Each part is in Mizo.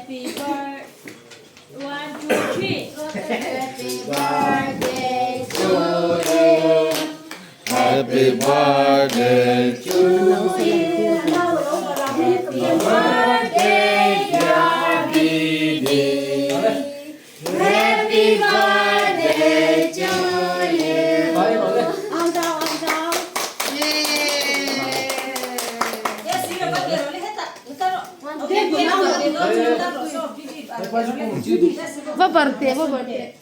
Happy birth one two three Happy birthday to you Happy birthday to you Happy birthday dear BD Happy birthday to you Va bar teh va bar teh.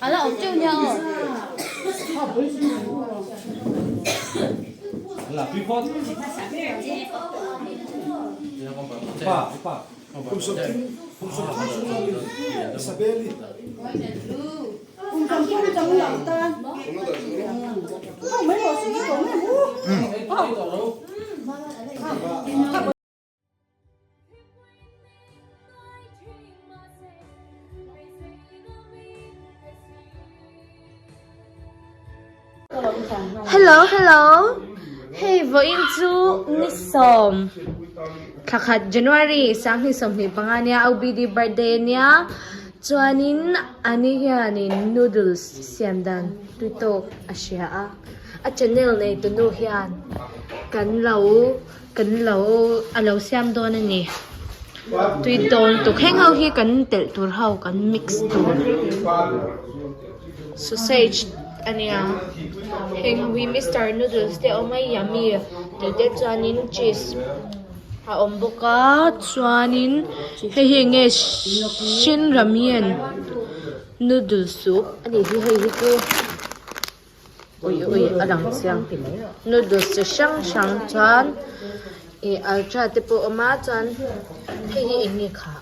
A la awm teuh nia aw. Hello hello hei vawiin chu ni sawm thla khat January sanghnih 25 ania OBD birthday ania chuanin ani hianin noodles siam dan tui tawk a hria a a channel nei tu nu hian kan lo Kan lo a lo siam dawn a ni. Tui dawn lutuk heng ho hi kan telh tur ho kan mix tur sausage a nia heng ho hi mister noodles te a awm a yummy tih te chuanin cheese a awm bawk a chuanin hei hi eng nge shin ramyun noodle soup a nih hi hei hi chu. Ui ui a lang chiang noodles chi hrang hrang chuan ih ultra te pawh a awm a chuan hei hi eng nge khah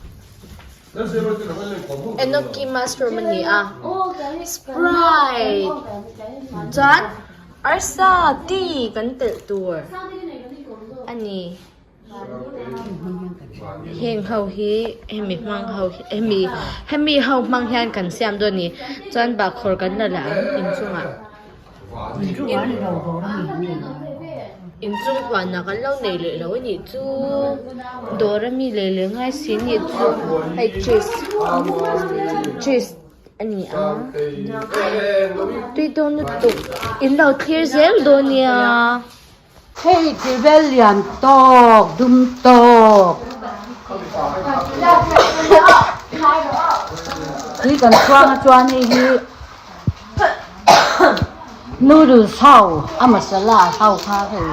enoki mushroom a ni a sprite chuan arsa tea kan telh tur a ni. Heng ho hi hemi hmang ho hi hemi hemi ho hmang hian kan siam dawn a ni chuan bahkhawr kan la la ang inchungah inchung huanah kan lo nei leh lo a nih chu dawr ami lei leh ngai si a nih chu hei cheese cheese a ni a tui dawn lutuk in lo thlir zel dawn nia. Hei thilvel lian tawk dum tawk tui kan chhuang a chuan hei hi noodles ho a masala ho kha hei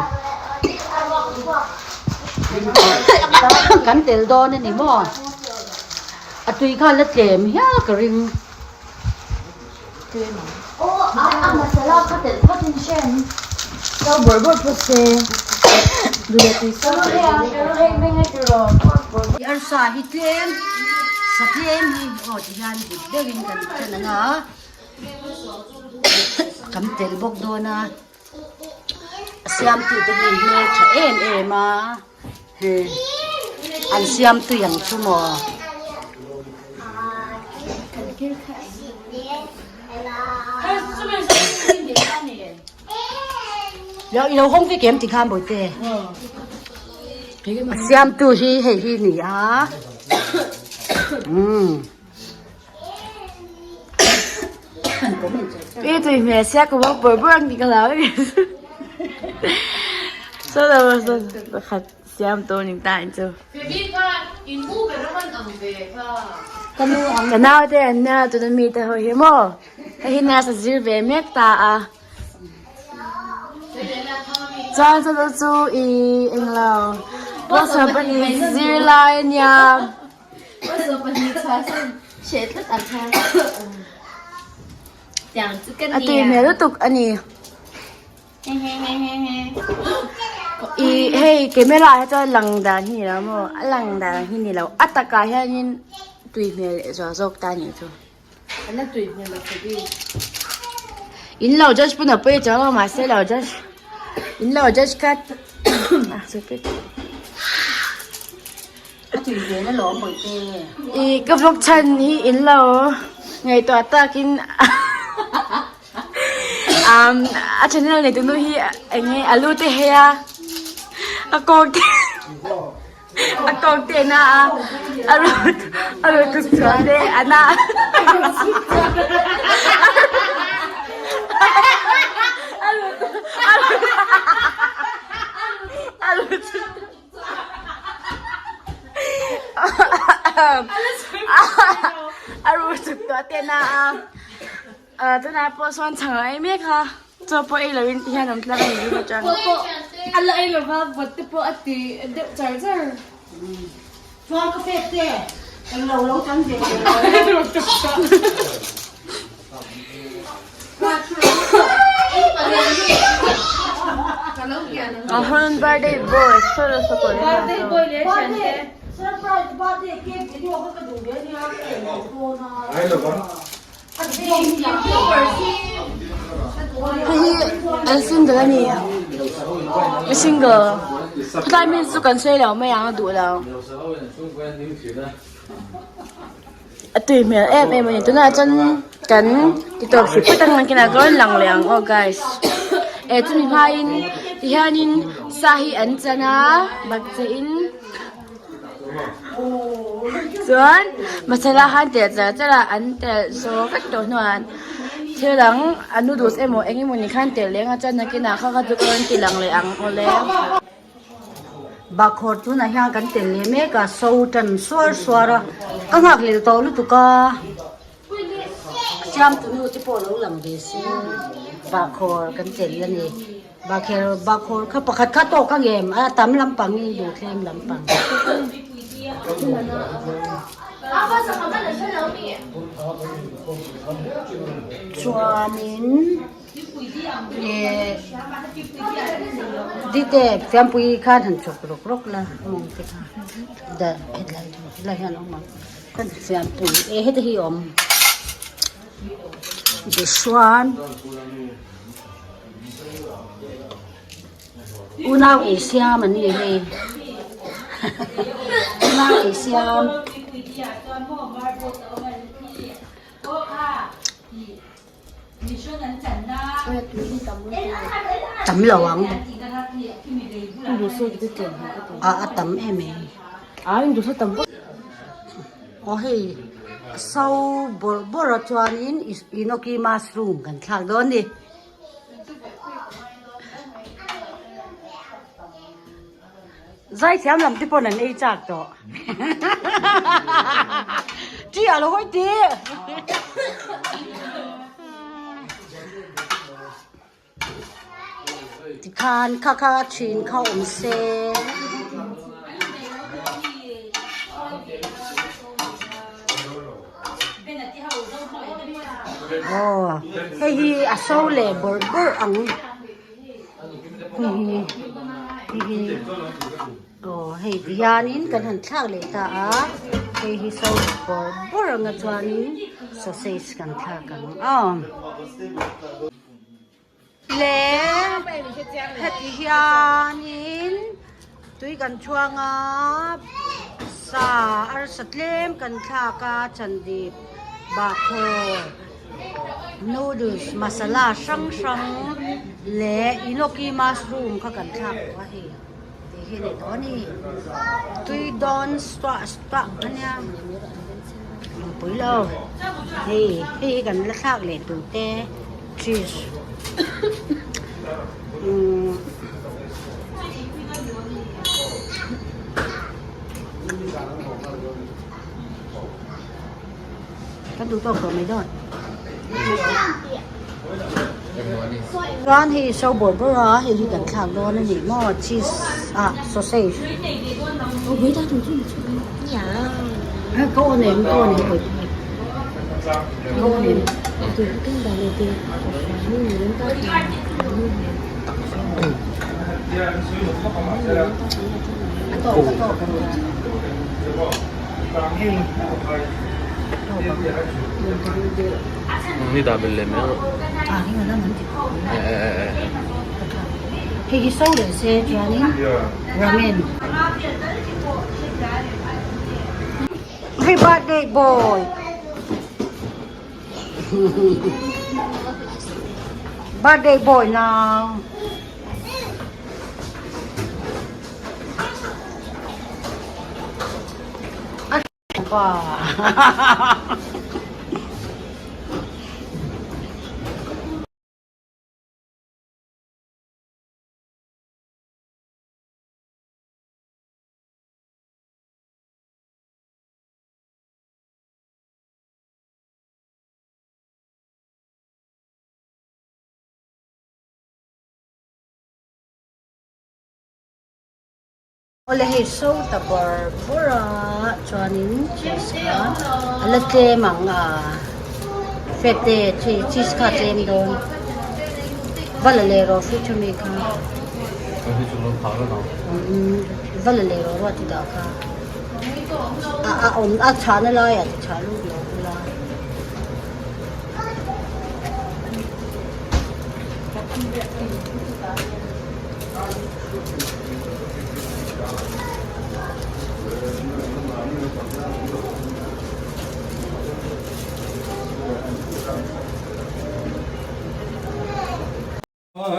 kan tel dawn a ni maw a tui kha la tlem hial ka ring. Arsa hi tlem sa tlem hi aw ti hian dik deuhin kan then ang a kan telh bawk dawn a a siamtu te hi hmel tha em em a hei an siam tui ang chu maw. I lo hawng vek em ti khan bawihte a siamtu hi hei hi ni a umm. I tui hmel sia ka vawk bawrh bawrh ang tih ka hlau em saw lo saw pakhat siam tur ning ta in chu ka nau te an nia tuna mi te ho hi maw hei hi nurse a zir ve mek ta a chuan chu chu i englo poster pahnih zir lai a nia. A tui hmel lutuk a ni. Ih hei camera ah hi chuan lang dan hi ni lo maw a lang dan hi ni lo a takah hianin tui hmel leh zual zawk ta a nih chu. In lo judge pawn a pawi chuang lo mahse lo judge in lo judge kha. tui hmel alawm Bawihte. I ka vlog chhan hi in lo ngaihtuah takin um a channel nei tunu hi eng nge alu te hei a a kawk te a kawk te na a a rawt a rawt tuk chuan te a na a rawt a ru chuk tawh te na a tunah pawh sawn chhang a ei mek a chaw pawh ei loin ti hian awm tlang a ni dun atang a la ei lova vawt te pawh a ti deuh char char chuan ka pek te englo lo tan ve Ahun birthday boy solo sokol birthday boy le thiante surprise birthday cake video kha ka duh ve ania ka ei lo dawn a Hei hi an single a ni single tlai mi chu kan sawi lo mai ang a duh lo. A tui hmel em em a ni tunah chuan kan ti tawp hrih phawt ang nakinah ka rawn lang leh ang aw guys eh chumi hmain tihianin sa hi an chan a bakcheh in chuan masala khan telh char char a an telh zawh vek tawh hnuah thil dang a noodles emaw eng emaw ni khan telh leh ang a chuan nakinah kha kha chu ka rawn ti lang leh ang awle. Bahkhawr tunah hian kan tel leh mek a so tan suar suar a ka nghak lel tawh lutuk a siam tunu te pawh lo lang ve se bahkhawr kan tel a ni bahkher bahkhawr kha pakhat kha tawk ang em a tam lampang in duh thleng lampang. Chuanin. Ehh dite fiampui khan han chawk rawk rawk la mawng te kha dah hetlai helai hian a awm ang kan fiampui eh heti hi a awm tichuan unau ei siam an ni hei unau ei siam. Tam lo ang a a tam em em aw hei so bawrh bawrh a chuanin inoki mushroom kan thlak dawn a ni. Zaithiam lam te pawn an ei chak tawh. Ṭi a lo hawi tih. Tikhan kha kha ṭhin kha awm se. Aw hei hi a so leh bawrh bawrh ang. Aw hei ti hianin kan han thlak leh ta a hei hi saw bawrh bawrh anga chuanin sausage kan thlak ang aw le heti hianin tui kan chhuang a sa arsa tlem kan thlak a chandip bahkhawr. Noodles masala hrang hrang leh enoki mushroom kha kan thlak tawh a hei tih hi a ni tawh a ni tui dawn suah suah a nia engpui lo hei hei hi kan la thlak leh tur te cheese umm. Kan duh tawk tawh mai dawn. Chuan hei so bawrh bawrh a hei hi kan thlak dawn a ni maw cheese ah sausage. Ka awn em ka awn em ka awn em. A tawk a tawk. Ni dah bel lem emaw. Hei hi so leh se chuanin ramen. Happy birthday boy. Birthday boy now. Pa. Awle hei so ta bawr bawr a chuanin cheese kha a la tlem ang a fete cheese kha a tlem dawn va la leh rawh fridge ami kha va la leh rawh ruat i dah kha a a awm a chhahna laiah ti chhah lut lo ula.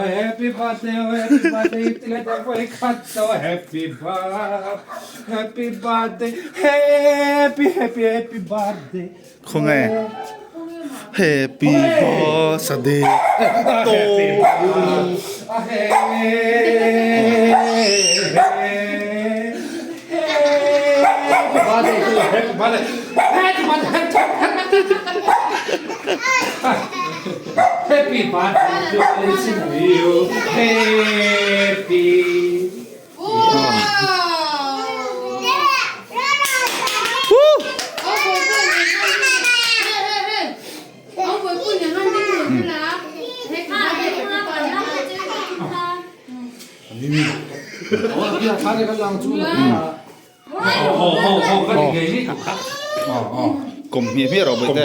Happy birthday, happy birthday, happy birthday, happy birthday, happy, happy, happy birthday. Khawnge Happy birthday to you. Happy birthday to you. Happy. Kum hmiah hmiah rawh Bawihte.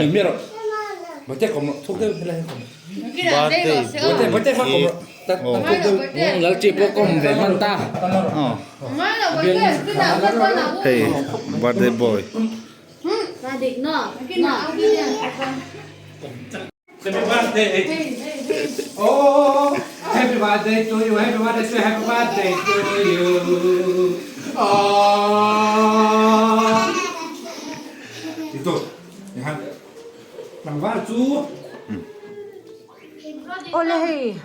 Hei birthday boy. Happy birthday. Oh, happy birthday to you. Happy birthday, happy birthday to you. Oh. Ito. Yan. Tlangval chu. Awle hei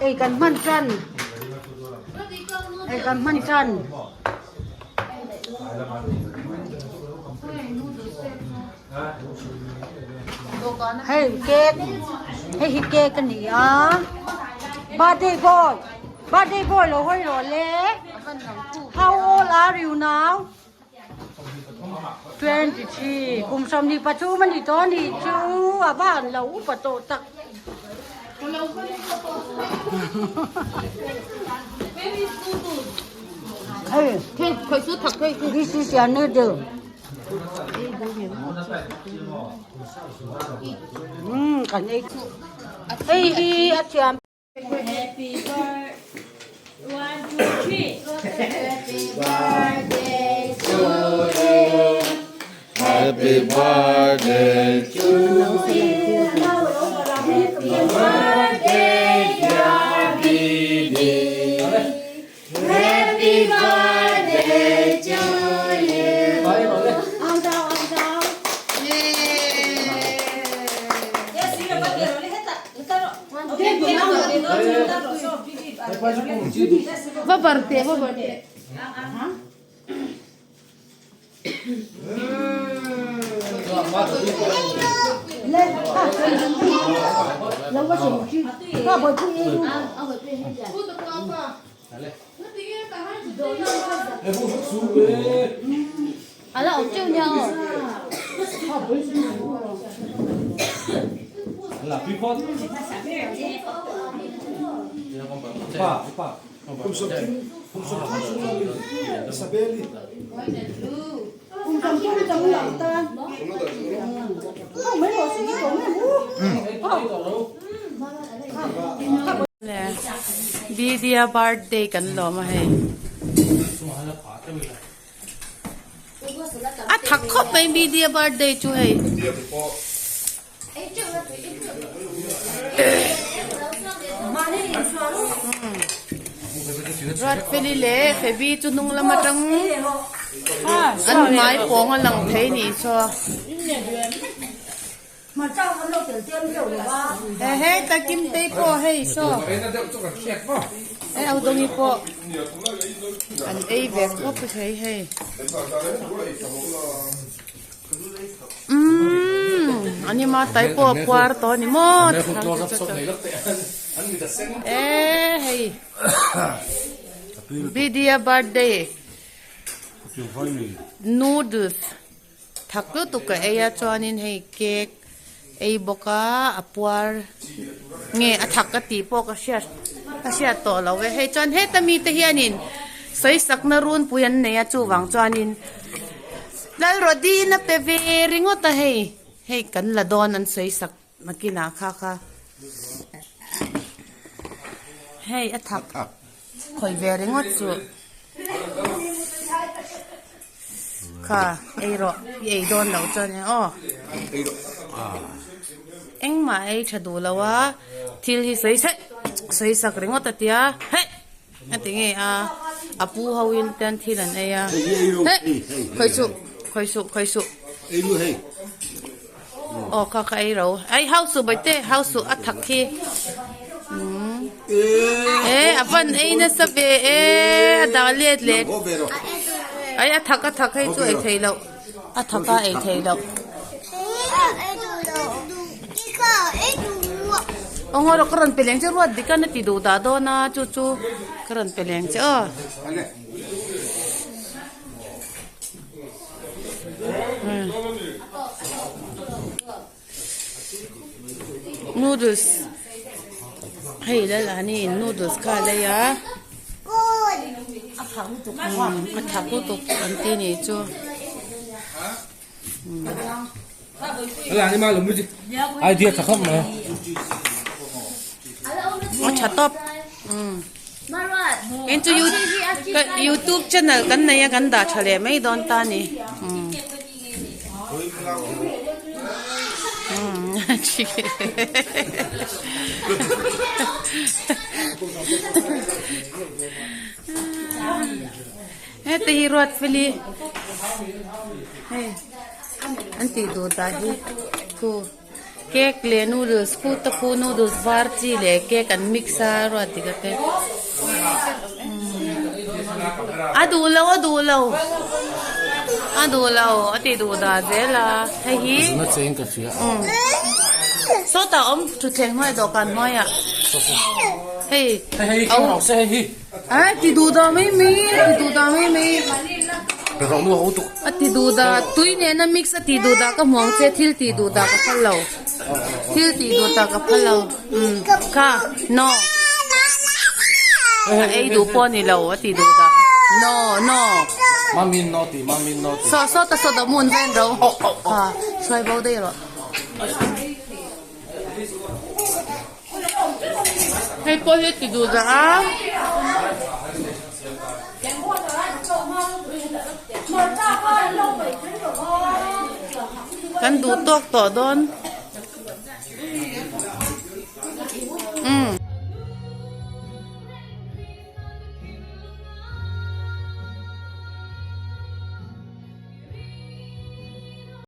ei kan hman tan ei kan hman tan. Hei cake hei hi cake a ni a birthday boy birthday boy lo hawi rawh le how old are you now 23 kum 23 a ni tawh a nih chu a va han lo upa tawh tak. Hey, this is your noodle. Umm kan ei hei hi a thiam. Happy birthday one two three Happy birthday to you Happy birthday to you Happy birthday dear BD Happy birthday to you Va bar teh va bar teh. A la awm teuh nia aw. Bda birthday kan lawm a hei. A thak khawp mai media birthday chu hei. Ruatfeli leh Febi chu hnung lam atang an hmai pawng a lang thei nih saw. He hei ta Kimtei pawh hei saw he Audawngi pawh an ei ve khawp thei hei. Umm ani ma tai pawh a puar tawh a ni maw e hei Vidya birthday noodles thak lutuk ka ei a chuanin hei cake ei bawk a a puar nge a thak ka tih pawh ka hriat ka hriat tawh lo e hei chuan heta mite hianin sawisakna runpui an nei a chuvang chuanin Lalrodina pe ve ringawt a hei hei kan la dawn an sawisak nakinah kha kha hei a thak khawih ve ringawt chu kha ei rawh i ei dawn loh chuan aw engmah ei tha duh lo a thil hi sawi sawi sawisak ringawt a tia hei. A ti nge a a pu ho in ten thil an ei a heh khawi suh khawi suh khawi suh aw kha kha ei ro ei hau suh bawihte hau suh a thak hi umm e a van ei nasa ve e a dah let leh ai a thak a thak hei chu ei theih loh a thak a ei theih loh. Aw ngaw rawh ka rawn pe leng che ruat dik a na ti duh dah dawn a chu chu ka rawn pe leng che aw. Noodles hei lal ani in noodles kha a lei a a thak lutuk an ti nih chu. A tha tawp in chu youtube channel kan nei a kan dah tha leh mai dawn ta a ni heta hi Ruatfeli hei an tih duh dah hi khu cake leh noodles khu te khu noodles var chi leh cake an mix a ruat dik a te a duh lo a duh lo a duh lo a tih duh dah zel a hei hi sawtah awm thutthleng hnuaiah dawhkan hnuaiah hei A ti duh dah mai mai a ti duh dah mai mai a ti duh dah tui nena mix a ti duh dah ka hmu ang che thil ti duh dah ka phal lo thil ti duh dah ka phal lo umm kha no a ei duh pawh a ni lo a ti duh dah no no saw saw ta saw dah mun ven ro kha hruai bo daih rawh. Hei pawh hi ti duh dah a. Kan duh tawk tawh dawn. Umm.